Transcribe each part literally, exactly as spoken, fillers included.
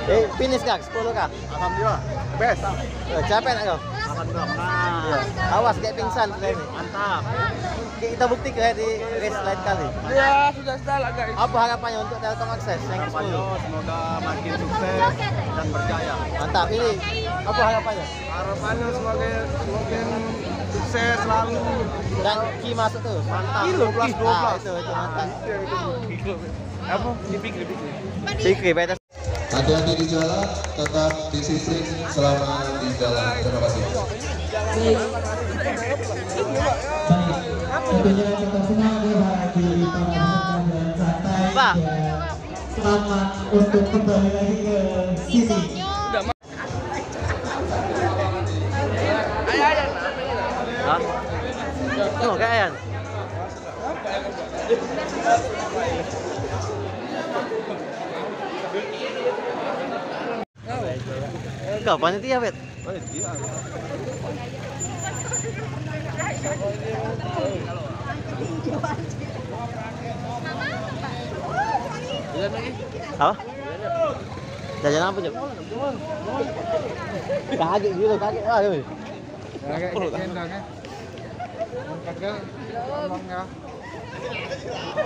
Eh, finish kah? Sepuluh kah? Alhamdulillah. Best. Eh, capek tak kau? Alhamdulillah. Nah. Iya. Awas kayak pingsan tadi. Mantap. Kayak kita bukti ke di race lain kali. Ya, sudah, sudah lah, guys. Apa harapannya untuk Telkom Akses yang ke sepuluh? Harapannya semoga makin sukses dan berjaya. Mantap. Ini apa harapannya? Harapannya semoga semakin sukses selalu. Dan Ki masuk terus. Mantap. Dua belas, dua belas. Ah, itu, itu mantap. Apa? Dipikir, dipikir. Fikri, beda. Hati-hati di jalan, tetap disiplin selama di jalan. Terima kasih. Baik. Tentunya tetap semangat ya, bagi para peserta dan santai. Pak. Dan selamat untuk kembali lagi ke sini. Hah? Tuh, kayak Ayan. Kau panitia, Bet? Panitia. Jalan lagi. Apa? Jajan apa, Cuk? Kaget gitu, kaget. Ah, kaget gendong, ya. Angkat ke, tolong, ya.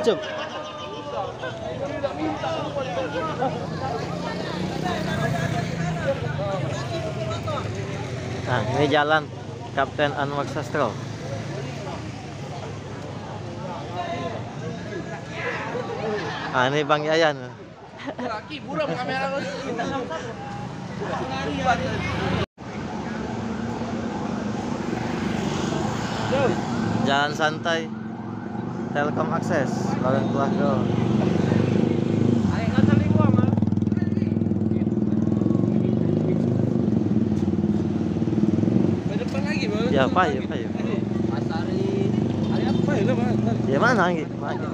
Cuk. Nah, ini jalan Kapten Anwar Sastro. Ah, ini Bang Yayan. Laki buram kamera kau ni. Jalan santai. Telkom Akses, Lorong Keluarga. Ke depan lagi, Bang. Ya, apa ya, apa ya? Pasari. Hari apa? Ayo lah, Bang. Ya, mana lagi? Mana?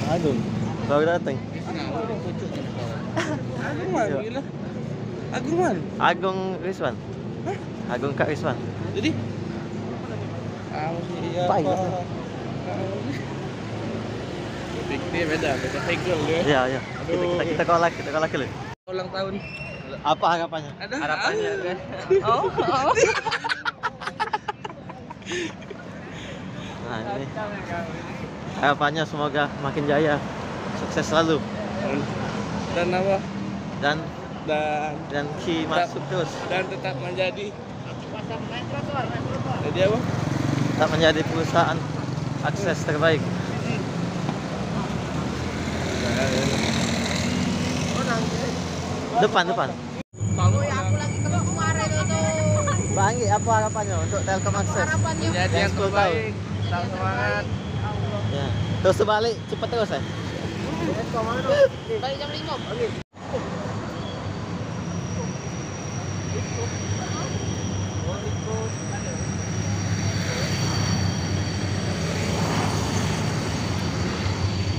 Agung. Baru dateng. Agung man, gila. Agung man. Agung Rizwan. Hah? Agung Kak Rizwan. Jadi? Ah, iya, Pak, iya. Pak. Ini beda, beda segel dia. Iya, iya. Kita, kita, kita kolak, kita kolak dulu. Ulang tahun. Apa harapannya? Ada harapannya, kan? Oh, oh. Nah, ini. Harapannya semoga makin jaya, sukses selalu. Dan apa? Dan dan dan Ki tetap masuk terus. Dan tetap menjadi. Jadi apa? Tetap menjadi perusahaan akses terbaik. Depan, depan. Woi, aku lagi keluar kemarin itu. Bang Anggi, apa harapannya untuk Telkom Akses? Harapannya menjadi yang sepuluh tahun. Terbaik. Tetap semangat. Ya. Terus terbalik, cepet terus ya. Balik jam lima.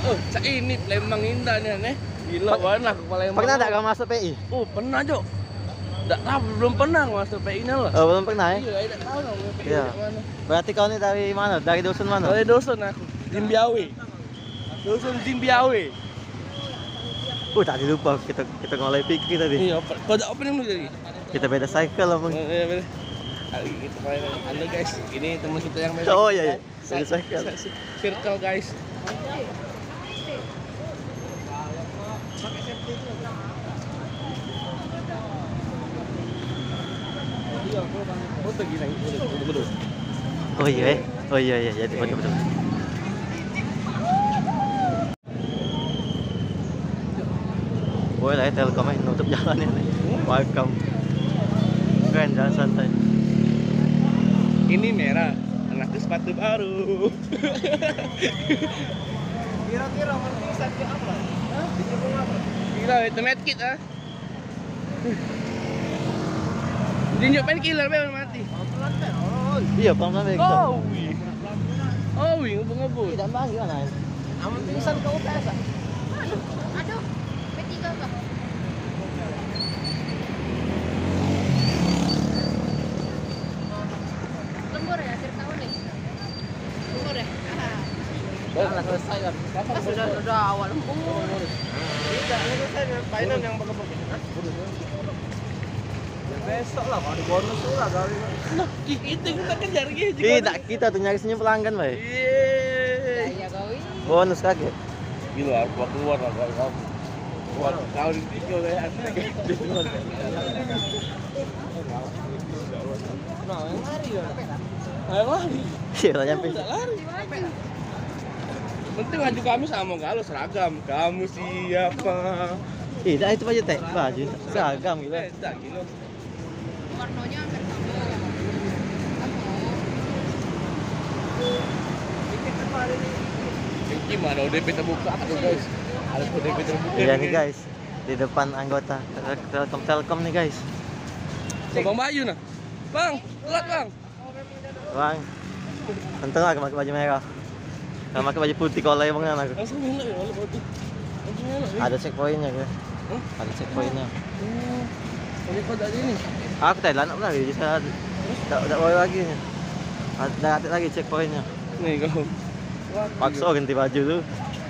Oh, cak ini Palembang indah ni, aneh. Gila, pernah ke Palembang? Pernah tak kau masuk P I? Oh, pernah, Cok. Tak tahu, belum pernah aku masuk P I ni lah. Oh, belum pernah, eh? Iya, tak tahu lah P I. Iya. Kat mana. Berarti kau ni dari mana? Dari dusun mana? Dari dusun aku. Zimbiawe. Dusun Zimbiawe. Oh, tadi lupa kita, kita ngoleh pikir tadi. Iya, kau tak opening dulu tadi. Kita beda circle, Abang. Oh, iya, beda. Halo, guys. Ini teman kita yang beda. Oh, iya, iya. Circle, guys. Oh iya, eh. Oh iya, iya, iya, betul, betul. Boleh lah, eh, Telkom, eh, nutup jalan ni. Welcome. Keren, jalan santai. Ini merah, anakku sepatu baru. Kira-kira mati satu apa? Hah? Dia apa? Gila, itu medkit, ah. Dia nunjuk painkiller, be, mati. Pelan-pelan, be. Oh, iya, pelan-pelan, be. Oh, wih. Oh, wih, ngebut-ngebut. Tidak, Bang, gimana? Aman pingsan kau, P S, ah? Aduh, aduh. P tiga kah? Lembur ya, akhir tahun nih? Lembur ya? Udah selesai kan? Sudah, sudah, awal lembur. Mainan yang bagus-bagus. Besok lah, kalau ada bonus tu lah kali. Nah, kita, kita kejar gitu. Ih, tak kita tu nyari senyum pelanggan, bae. Iya. Bonus kaget. Gila, aku keluar lah, gak kamu. Keluar, kau di tiga, ya. Nah, yang lari ya. Nah, yang lari. Iya, lah nyampe. Nggak lari. Penting baju kami sama kalau seragam. Kamu siapa? Ih, dah itu baju tek, baju seragam gitu. Eh, tak gila. Warnanya hampir sama. Ini mah ada O D P terbuka tuh, guys. Ada O D P terbuka. Iya nih, guys. Di depan anggota Tel-, Telkom, Telkom nih, guys. Abang Bayu nah. Bang, telat, Bang. Bang. Untung aku pakai baju merah. Kalau pakai baju putih, kalau lewat aku. Langsung enak ya, kalau putih. Langsung enak ya. Ada checkpointnya, ya. Hah? Ada checkpointnya. Oh. Tapi kau tak ada ini? Aku tak lari lagi, bisa tak, tak bawa lagi. Ada, ada lagi checkpointnya. Nih, kau. Paksa ganti baju tu.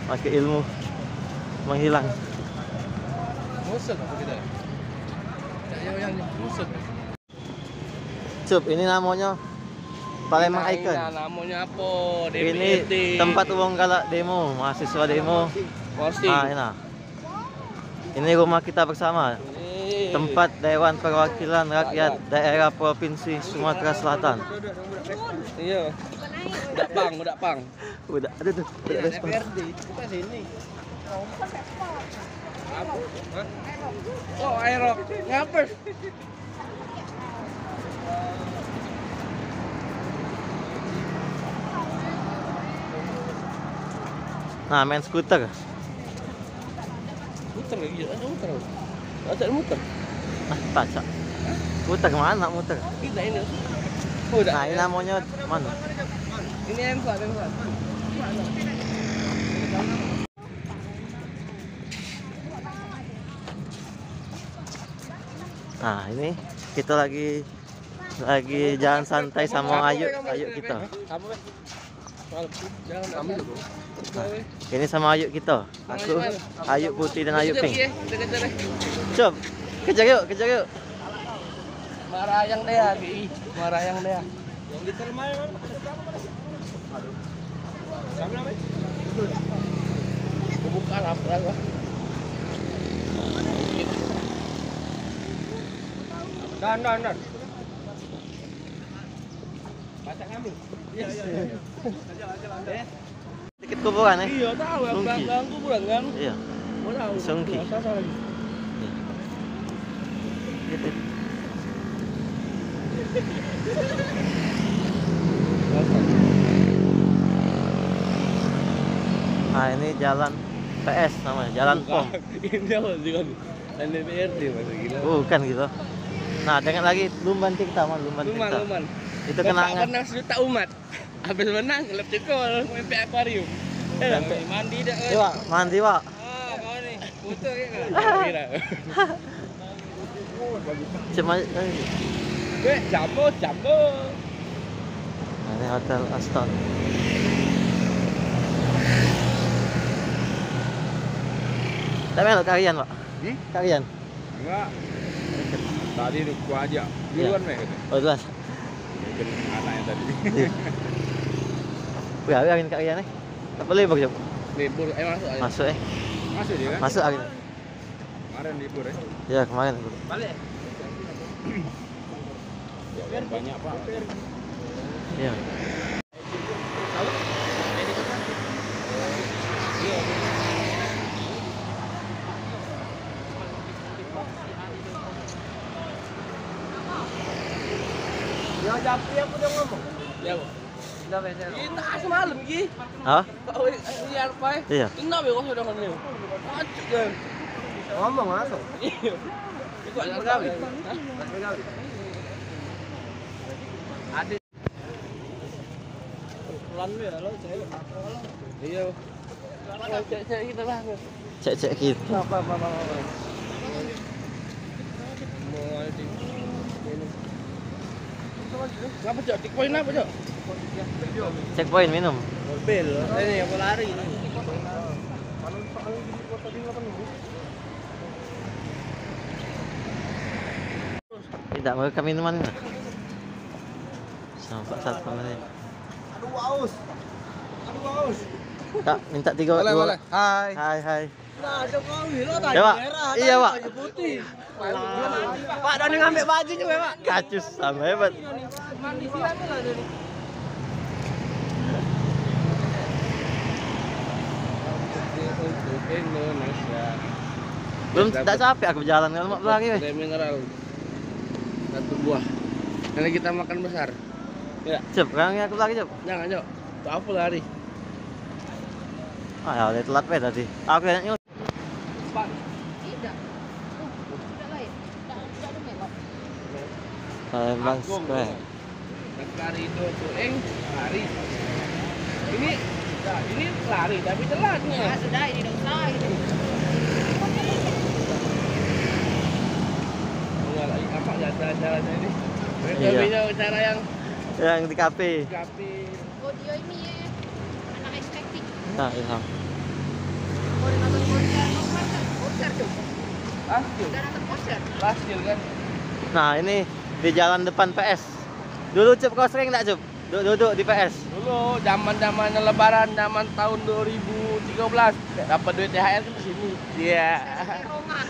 Pakai ilmu menghilang. Bosan apa kita? Tak payah yang bosan. Cup, ini namonyo Palembang Icon. Nah, namonyo apo? Ini tempat wong galak demo, mahasiswa demo. Posting. Ah, ini nah. Ini rumah kita bersama. Tempat Dewan Perwakilan Rakyat Daerah Provinsi Sumatera Selatan. Iya. Udah pang, udah pang. Udah, ada tuh. Udah respon. D P R D, kita sini. Apa? Hah? Oh, Aerox. Ngapa? Nah, main skuter. Muter lagi, ada muter. Ada muter. Ah, pacak. Muter kemana muter? Kita ini. Oh, udah. Nah, ini namanya mana? Ini M empat, M empat. Nah, ini kita lagi, lagi jalan santai sama Ayu, Ayu kita. Nah, ini sama Ayu kita. Aku, Ayu Putih dan Ayu Pink. Cop, kejar yuk, kejar yuk. Marah yang dia, Ki. Marah yang dia. Yang di termai mana? Aduh. Siapa namanya? Buka lah, buka lah. Dan, dan, dan. Masak kami. Iya, iya, iya. Dikit kuburan, eh. Iya, tahu, yang Sungki. Belakang kuburan, kan? Iya. Mau tahu. Sungki. Iya, sasa lagi. Iya. Gitu. Nah, ini jalan P S namanya, jalan Pom. Bukan. Ini apa sih, kan? Kan D P R D, Mas, gila. Bukan gitu. Nah, dengan lagi lumban kita, Man, lumban Lumban, kita. Lumban. Itu kenangan. Bapak pernah sejuta umat. Habis menang, klub jekol, main akuarium. Eh, mandi dah, kan? Iya, Pak. Mandi, Pak. Ah, kau ni. Foto ke kau? Kira. Cuma, eh. Eh, jambut, jambut. Nah, ini Hotel Aston. Tak melok karian, Pak? Hmm? Karian? Enggak. Tadi tu ku ajak. Iya. Duluan, meh, kata. Oh, duluan. Ikut anak yang tadi. Iya. Wih, hari ni karian, eh. Tak boleh, Bang, jap. Libur, eh, masuk aja. Masuk, eh. Masuk dia, kan? Masuk hari ni. Kemarin libur, eh. Ya, kemarin libur. Balik. Ya, banyak, Pak. Iya. Ya, Japri apa dia ngomong? Ya, Bu. Kita semalam, Ki. Hah? Pak Wei, eh, ini apa, eh? Iya. Kena be, kau sudah ngomong. Acuk, kan? Ngomong langsung. Iya. Itu ada gawe. Hah? Ada. Pelan dulu ya, lo cewek. Iya. Cek-cek kita lah. Cek-cek kita. Apa, apa, apa, apa. Apa, Cok? Checkpoint apa, Cok? Checkpoint minum. Mobil. Ini aku lari ini. Kalau soal di kota di delapan minggu. Dak merekam minuman ni. Sampai satpam ni. Aduh, haus. Aduh, haus. Kak, minta tiga, boleh, dua. Boleh. Hai. Hai, hai. Nah, Jokowi lo tadi. Ya, Pak. Merah, iya, tadi Pak. Baju putih. Pak, dah ngambil baju juga, Pak. Kacus sama hebat. Mandi siang tu lah dia ni. Untuk Indonesia. Belum, tak capek aku berjalan kalau mak berlari, weh. Ada mineral. Satu buah. Nanti kita makan besar. Ya. Cep, kan aku lagi, Cep. Jangan, Cok. Untuk apa lari? Ah, ya, udah telat, weh, tadi. Aku enaknya Palembang Square. Lari itu, tuh, eh, lari. Ini, nah, ini lari, tapi telat nih. Ah, sudah, ini dosa, gitu. Enggak lagi, apa, ada acaranya ini? Iya. Tapi cara yang, yang di kafe. Kafe. Oh, dia ini ya, anak S T T. Nah, iya. Oh, dia nonton konser, konser, konser tuh. Hah? Udah nonton konser? Pasti kan. Nah, ini di jalan depan P S. Dulu, Cup, kau sering nggak, Cup? Duduk-duduk di P S. Dulu, zaman-zaman lebaran, zaman tahun dua ribu tiga belas, dapat duit T H R ke sini. Iya. Roman.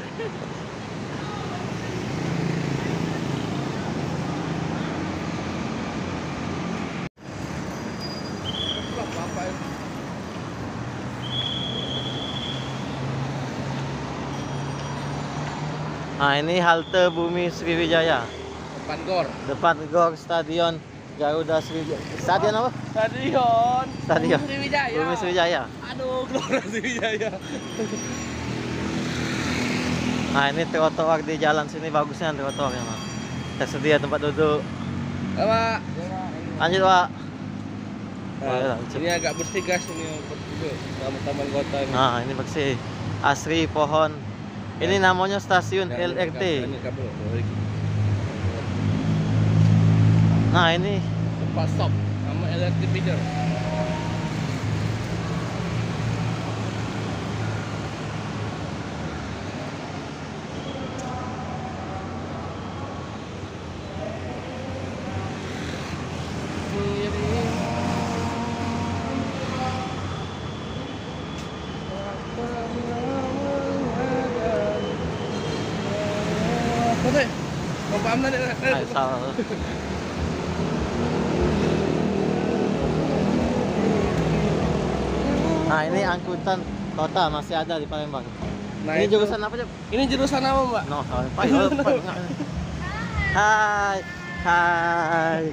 Nah, ini halte Bumi Sriwijaya. Depan gor. Depan gor Stadion Garuda Sriwijaya. Stadion apa? Stadion. Stadion Bumi Sriwijaya. Bumi Sriwijaya. Aduh, Gelora Sriwijaya. Nah, ini trotoar di jalan sini bagusnya trotoarnya, Mas. Tersedia tempat duduk. Ya, Pak. Lanjut, Pak. Nah, boleh lah, ini agak bersih, guys, ini untuk duduk taman-taman kota ini. Nah, ini bersih. Asri pohon. Ini namanya stasiun L R T. Nah, ini tempat stop sama L R T feeder. Nah, ini angkutan kota masih ada di Palembang. Nah, ini itu jurusan apa, Cep? Ini jurusan apa, Mbak? No, sampai. Oh, sampai. Hai. Hai.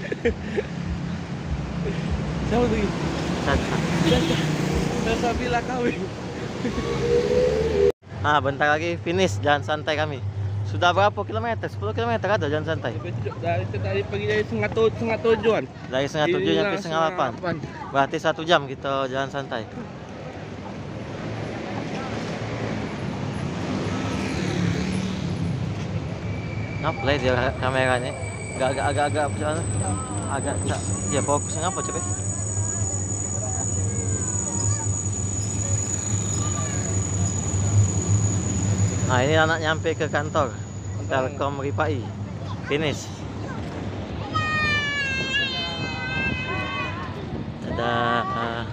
Siapa tu? Caca. Caca. Salsabila kawin. Ah, bentar lagi finish jalan santai kami. Sudah berapa kilometer? Sepuluh kilometer ada jalan santai. Dari, dari pagi dari setengah tu-, setengah tujuan. Dari setengah tujuh sampai setengah lapan. Berarti satu jam kita jalan santai. Ngapa lah dia kamera ni? Agak, agak, agak, agak, agak, agak, agak, ya, fokus ngapa, coba? Nah, ini anak nyampe ke kantor Telkom Ripai. Finish. Dadah.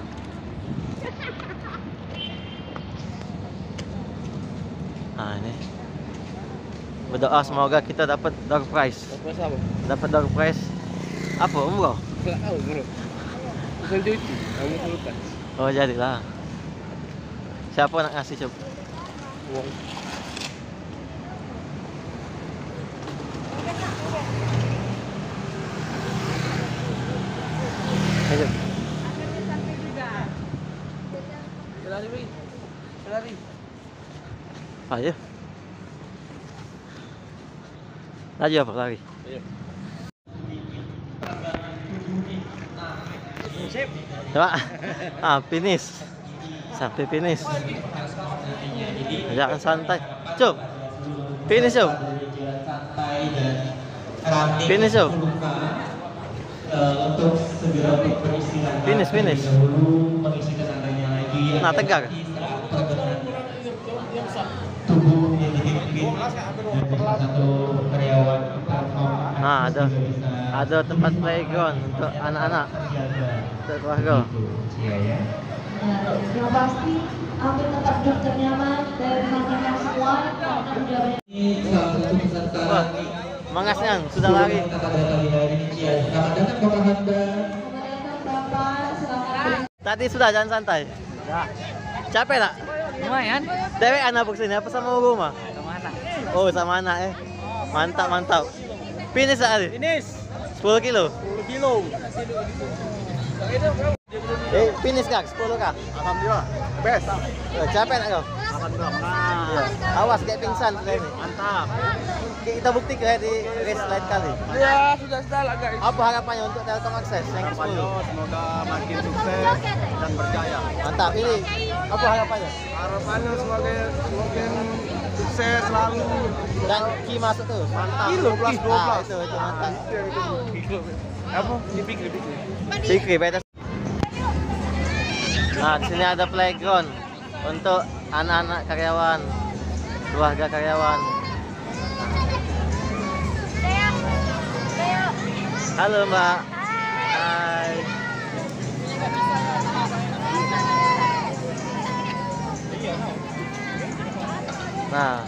Nah, ini. Berdoa semoga kita dapat door prize. Door prize apa? Dapat door prize. Apa, umroh? Enggak tahu, bro. Bukan cuti, kamu terlupa. Oh, jadilah. Siapa nak ngasih, Cuk? Uang. Ayo. Lari, Wi. Lari. Ayo. Laju apa lari? Ayo. Coba. Ah, finish. Sampai finish. Jangan santai. Cup. Finish, Cup. Finish, Cup. Finish, finish. Nah, tegar. Tubuh yang dipimpin dari salah satu karyawan Telkom. Nah, ada, ada tempat playground untuk anak-anak, untuk keluarga. Iya, ya. Yang pasti, ambil tempat duduk ternyaman dan perhatikan semua karena udah banyak. Ini salah satu peserta. Wah, mangasnya sudah lari. Iya, selamat datang Bapak Handa. Selamat datang Bapak, selamat. Tadi sudah jalan santai? Sudah. Capek tak? Lumayan. Dewek anak ke sini apa sama rumah? Sama anak. Oh, sama anak, eh. Mantap, mantap. Finish tak tadi? Finish. Sepuluh kilo? Sepuluh kilo. Eh, finish kah? Sepuluh kah? Alhamdulillah. Best. Eh, capek tak kau? Alhamdulillah. Nah. Iya. Awas kayak pingsan sudah ini. Mantap. Oke, kita buktikan di race lain kali. Ya, sudah, sudah lah, guys. Apa harapannya untuk Telkom Akses yang ke sepuluh? Harapannya semoga makin sukses dan berjaya. Mantap. Ini apa harapannya? Harapannya semoga semakin sukses selalu. Dan Ki masuk terus. Mantap. Dua belas, dua belas. Ah, itu, itu mantap. Apa? Di Fikri, Fikri. Fikri, beda. Nah, di sini ada playground untuk anak-anak karyawan, keluarga karyawan. Halo, Mbak. Hai. Nah,